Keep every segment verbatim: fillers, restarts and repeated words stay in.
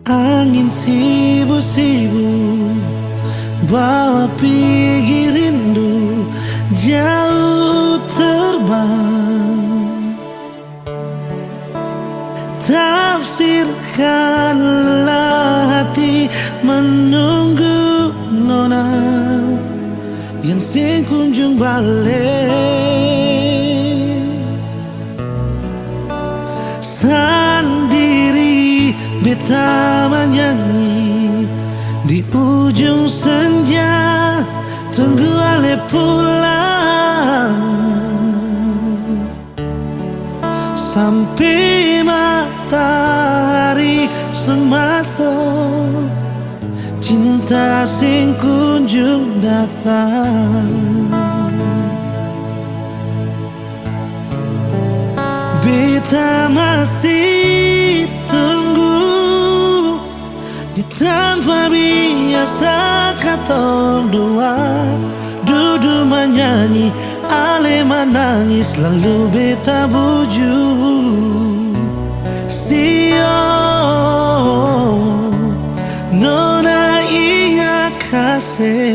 Angin sibu-sibu bawa pigi rindu jauh terbang. Tafsirkanlah hati menunggu nona yang seng kunjung bale. Sandiri beta manyanyi di ujung senja, tunggu ale pulang. Sampe matahari su maso, cinta seng kunjung datang. Beta masih tunggu di tampa biasa katong dua dudu manyanyi, ale manangis lalu beta buju. Sio, nona inga kase.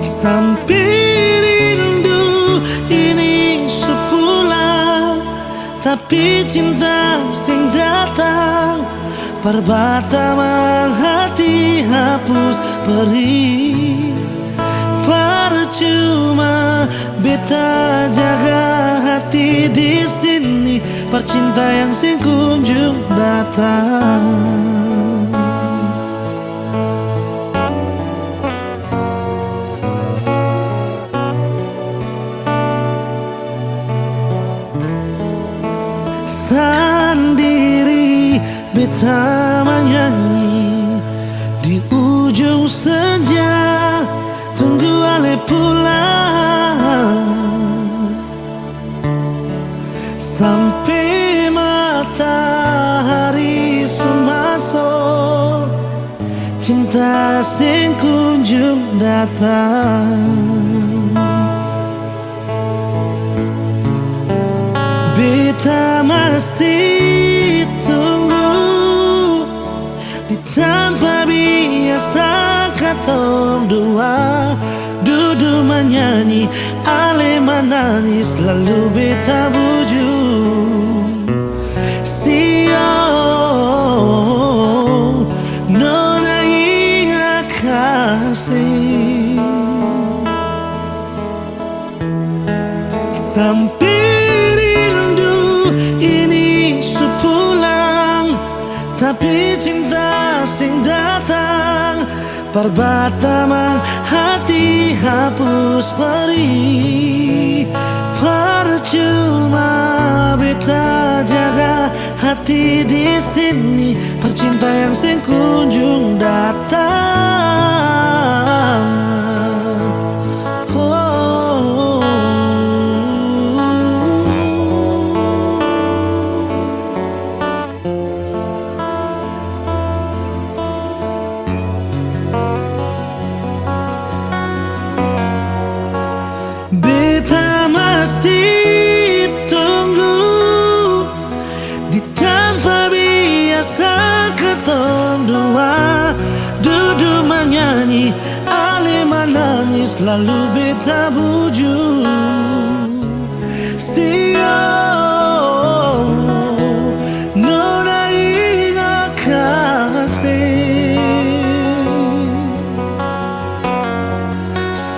Sampe rindu ini su pulang, tapi cinta seng datang. Parbatamang hati hapus perih. Parcuma beta jaga hati di sini, par cinta yang seng kunjung datang. Sandiri beta manyanyi di ujung senja, tunggu ale pulang. Sampe matahari su maso, cinta seng kunjung datang. Beta masih tunggu di tampa biasa katong dua dudu manyanyi, ale manangis lalu beta buju. Sio, nona inga kase. Sampe rindu ini su pulang, tapi cinta seng datang. Parbatamang hati hapus perih. Parcuma beta jaga hati di sini, par cinta yang seng kunjung datang. Oh. Beta masih tunggu di tampa biasa katong dua dudu manyanyi, ale manangis lalu beta buju. Sio, nona inga kase.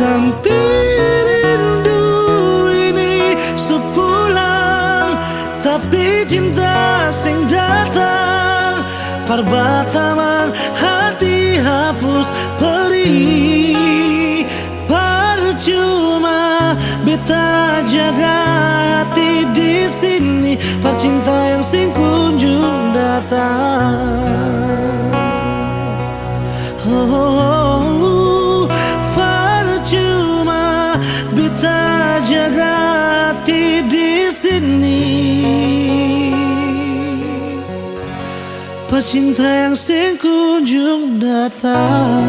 Sampe rindu ini su pulang, tapi cinta seng datang. Parbatamang hati hapus perih. Parcuma beta jaga hati di sini, par cinta yang seng kunjung datang. Oh, parcuma beta jaga hati di sini, par cinta yang seng kunjung datang.